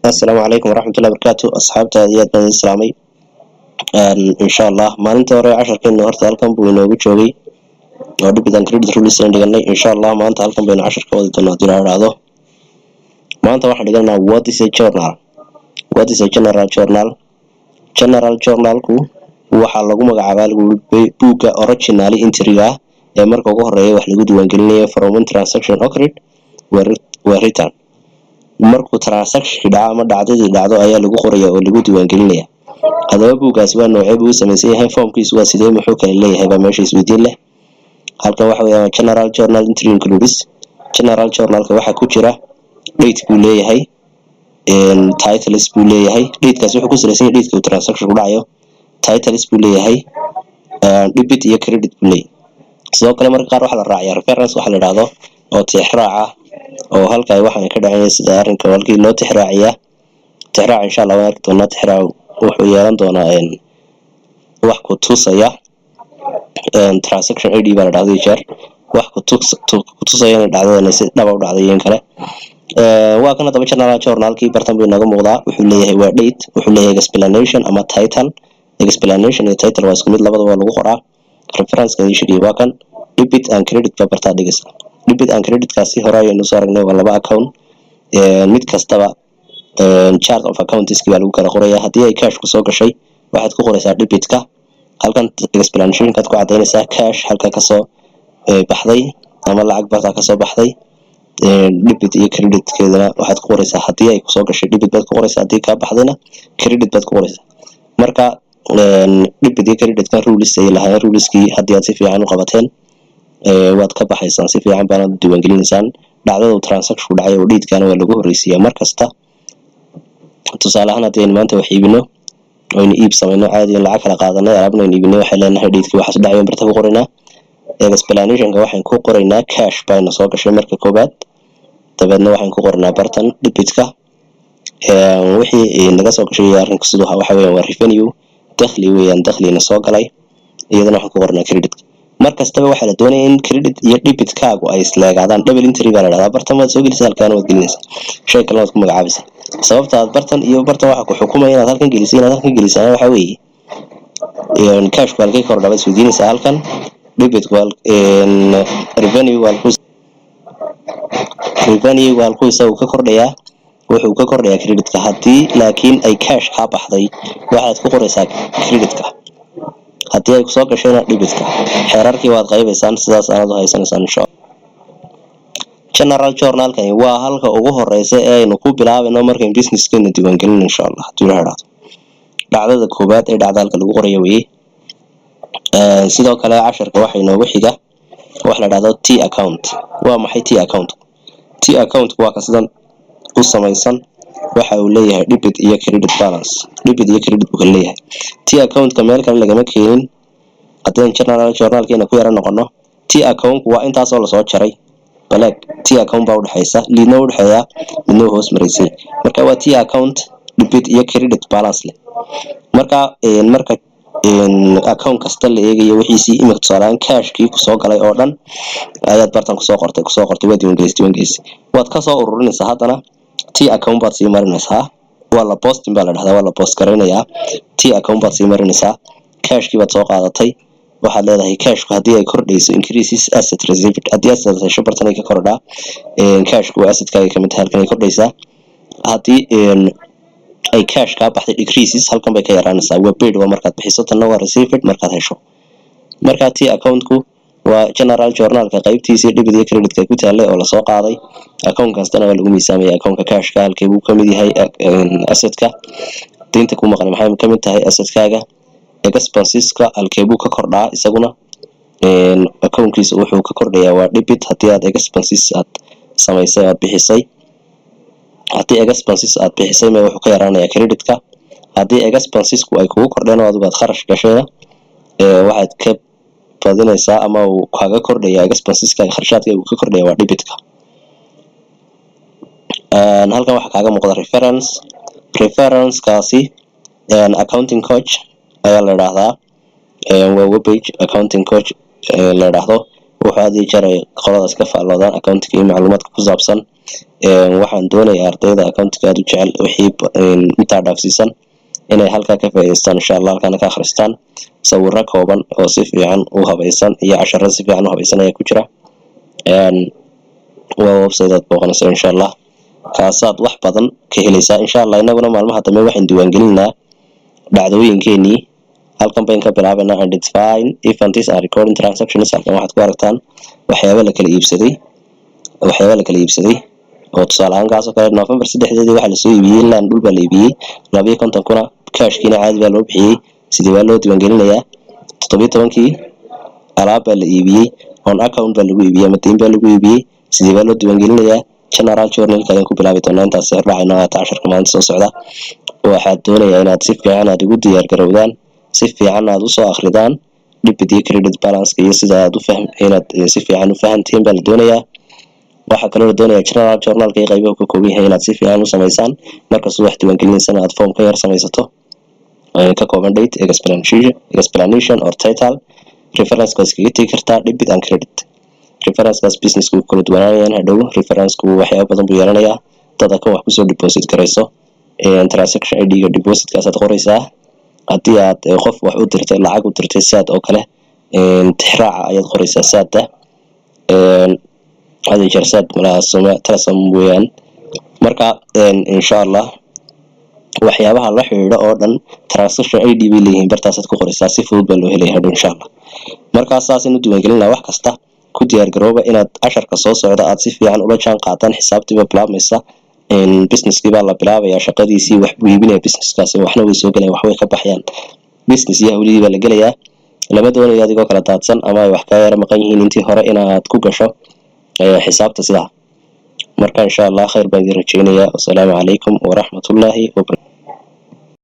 Assalaamu calaykum waraxmatullahi barakaatu. Asxaabta, aad iyo aad baan idin salaamay. Insha Allah maalinta hore casharkeenu horta halkan buu inoogu joogay oo debit and credit rules aan dhiganay. Insha Allah maanta halkan baynu cashar ka wadi doonaa, hadii la idhaahdo. Maanta waxaan dhiganaa what is a journal. What is a general journal? General journalku waxaa lagu magacaabaa lagu buugga original entry-ga ah ee marka ugu horeeya wax lagu diiwaangelinayo from when transaction occurred were written. Markuu transactionki dhaco ama dhacdadii dhacdo ayaa lagu qoraya oo lagu diiwaangelinaya. Haddaba buuggaasi waa noocee buu u samaysan yahay? Foomkiisu waa sidee? Muxuu kale leeyahay baa meesha isweydiin leh. Halkan waxa weeyaan general journal entry includes. General journalka waxaa ku jira date buu leeyahay, titles buu leeyahay. Datekaasi wuxuu ku salaysan yahay dateka uu transaction ku dhacayo. Titles buu leeyahay, debit iyo credit buu leeyahay. Sidoo kale marka qaar waxaa la raaciyaa reference waxa la idhaahdo oo tixraaca oo halka ay waxaan ka dhacaya sida arrinka halkii loo tixraaciyaa. Tixraac insha Allah waan arki doonaa. Tixraac wuxuu yeelan doonaa wax ku tusaya transaction ID baa la dhahday jeer, wax ku tusaya inay dhacdadani si dhaba u dhacday iyo in kale. Waa kan haddaba general journalkii, bartan buu inooga muuqdaa. Wuxuu leeyahay waa date, wuxuu leeyahay explanation ama title. Explanation iyo title waa isku mid, labadaba waa lagu qoraa. Reference-ka idin sheegay waa kan. Debit and credit baa bartaa dhigaysa. Debit and creditkaasi hore ayaynu soo aragnay, waa laba account. Mid kastaba chart of accounts baa lagu kala qorayaa. Haddii ay cash kusoo gashay, waxaad ku qoraysaa debitka. Halkan explanationkaad ku cadaynaysaa cash halka kasoo baxday ama lacag bartaa kasoo baxday. Debit iyo creditkeedana waxaad ku qoraysaa, haddii ay kusoo gashay debit baad ku qoraysaa, haddii kaa baxdayna credit baad ku qoraysaa. Marka debit iyo creditkan rules ay lahaayeen. Ruleskii haddii aad si fiican u qabateen, waad ka baxaysaan, si fiican baanaad u diiwaangelinaysaan dhacdada uu transaction dhacay oo datekaana waa lagu horreysiiyaa mar kasta. Tusaale ahaan, haddii aynu maanta wax iibino, aynu iib samayno caadi, in lacag kala qaadanay, alaabna aynu iibinay, waxay leenahay datekii waxaas dhacay barta ku qoraynaa. Explanationka waxaan ku qoraynaa cash bayna soo gashay marka koobaad, dabeedna waxaan ku qoranaa bartan debitka wixii naga soo gashay. Arrinku siduu ahaa waxa weeyaan waa revenue, dakhli weeyaan, dakhlina soo galay, iyadana waxaan ku qoranaa creditka. Mar kastaba waxaa la doonaya in credit iyo debitkaagu ay isleegaadaan. Double entry baa la dhahdaa. Bartan waad soo gelisay, halkaana waad gelinaysaa, shay kalena waad ku magacaabaysaa. Sababta aad bartan iyo bartan waxa ku xukumaya inaad halkan gelisay, inaad halkan gelisana waxa weeye cashku halkay kordha baad isweydiinaysaa. Halkan debitku, revenue halkuu, revenue halkuu isagu ka kordhayaa? Wuxuu ka kordhayaa creditka. Haddii laakiin ay cash kaa baxday, waxaad ku qoraysaa creditka, haddii ay kusoo gashayna debitka. Xeerarkii waad qaybaysaan, sidaas aanaad u haysanaysaan insha Allah. General journalkani waa halka ugu horeysa ee aynu ku bilaabayno markayn businesskeena diiwaangelino, insha Allah, haddii la idhaahdo. Dhacdada koowaad ee dhacda halka lagu qorayo weye. Sidoo kale casharka waxa inoogu xiga wax la dhahdo T account. Waa maxay T account? T account waa ka sidan u samaysan. Waxa uu leeyahay debit iyo credit balance. Debit iyo credit buu kala leeyahay. T accountka meel kale lagama keenin. Haddii general journalkeena ku yara noqono, T accountku waa intaasoo lasoo jaray baleeg. T account baa udhexeysa, liidna udhexeeya, midna hoos maraysay. Marka waa T account debit iyo credit balance leh. Marka account kasta la eegayo wixiisii, imika tusaalehaan cashkii kusoo galay oo dhan ayaad bartan kusoo qortay, kusoo qortay, waa diiwaangelisay, diiwaangelisay, waad kasoo ururinaysaa. Haddana T account baad sii marinaysaa. Waa la posting baa la dhahdaa, waa la post garaynayaa. T account baad sii marinaysaa. Cashkii baad soo qaadatay, waxaad leedahay cashku haddii ay kordhayso, increases asset received. Haddii asset hesho, bartan ay ka kordhaa. Cashku waa assetkaaga kamid tahay, halkan ay kordhaysaa. Haddii ay cash kaa baxday, decreases, halkan bay ka yaraanaysaa. Waa paid, waa markaad bixiso. Tanna waa received, markaad hesho. Marka T accountku waa general journalka qaybtiisii debit iyo creditka ku taalay oo lasoo qaaday. Account kastana waa lagu miisaamaya. Accountka cashka halkee buu kamid yahay assetka? Deynta ku maqan maxay kamid tahay assetkaaga? Expenseska halkee buu ka kordhaa isaguna? Accountkiisa wuxuu ka kordhayaa waa debit haddii aad expenses aad samaysay, aad bixisay. Haddii expenses aad bixisay ma wuxuu ka yaraanayaa creditka. Haddii expensesku ay kugu kordheen oo adigu aad kharash gashayna, waxaad ka badinaysaa ama uu kaaga kordhaya expenseska, kharashaadka uu ka kordhaya waa debitka. Halkan waxaa kaaga muuqda reference. Referencekaasi Accounting Coach ayaa la idhaahdaa. Waa webpage Accounting Coach la idhaahdo. Wuxuu had iyo jeer ay qoladaas ka faalloodaan accounting iyo macluumaadka ku saabsan. Waxaan doonayaa ardayda accountiga aada u jecel, wixii intaa dhaafsiisan, inay halkaa ka faa'iidaystaan, insha Allah, halkaana ka akhristaan. Sawiro kooban oo si fiican u habaysan iyo casharo si fiican u habaysan ayaa ku jira. Waa website aad booqanaysa, insha Allah, kaasaad wax badan ka helaysaa, insha Allah. Inaguna maalmaha dambe waxaan diiwaangelinaa dhacdooyinkeenii. Halkan bayn ka bilaabanaa, identifying events and recording transactions. Halkan waxaad ku aragtaan waxyaaba la kala iibsaday, waxyaaba la kala iibsaday oo tusaale ahaan kaasoo kale November 3deedii waxaa lasoo iibiyey land, dhul baa la iibiyey, 52 kuna, cashkiina caadi baa loo bixiyey. Sidee baa loo diiwaangelinayaa? 17kii alaab baa la iibiyey, on account baa lagu iibiyey ama deyn baa lagu iibiyey. Sidee baa loo diiwaangelinayaa? General journalka ayaan ku bilaabi doonaa. Intaas hordhacayno aata casharka maalinta soo socda. Waxaad doonayaa inaad si fiican aad ugu diyaar garowdaan, si fiican aad usoo akridaan debit iyo credit balance iyo sida aad u fahm, inaad si fiican u fahantihiin baa la doonayaa. Waxaa kaloo la doonayaa general journalka iyo qaybaha ka kooban yahay inaad si fiican u samaysaan. Markastoo wax diiwaangelineysana aad form ka yar samaysato ka kooban date, explanation or title. Referenceka iskaga tegi kartaa. Debit and credit referencekaas businesska wuu kala duwanaanayaan. Hadhow referenceku waxyaaba badan buu yeelanayaa. Dad akan wax kusoo deposit garayso, transaction ID-ga depositkaasaad qoraysaa. Haddii aad qof wax u dirtay, lacag u dirtay, Zaad oo kale, tixraaca ayaad qoraysaa Zaadda. Had iyo jeer Zaad malaha Telesom weeyaan. Marka, insha Allah, waxyaabaha la xidhiidha oo dhan transaction ID bay leeyihiin, bartaasaad ku qoraysaa, si fudud baa loo helaya hadhow, insha Allah. Markaa saasaynu diiwaangelinaa wax kasta. Ku diyaar garooba inaad casharka soo socda aad si fiican ula jaan qaadaan. Xisaabtiiba bilaabmaysa, businesskii baa la bilaabayaa shaqadiisii, wax buu iibinaya businesskaasi, waxna way soo gelayaan, wax way ka baxayaan, business iyo hawlihii baa la gelayaa. Lama doonayo adigoo kala daadsan ama ay wax ka yara maqan yihiin intii hore inaad ku gasho xisaabta sidaa. Marka, insha Allah, khayr baan idin rajeynayaa. Wasalaamu calaykum waraxmatullaahi wabarakatu.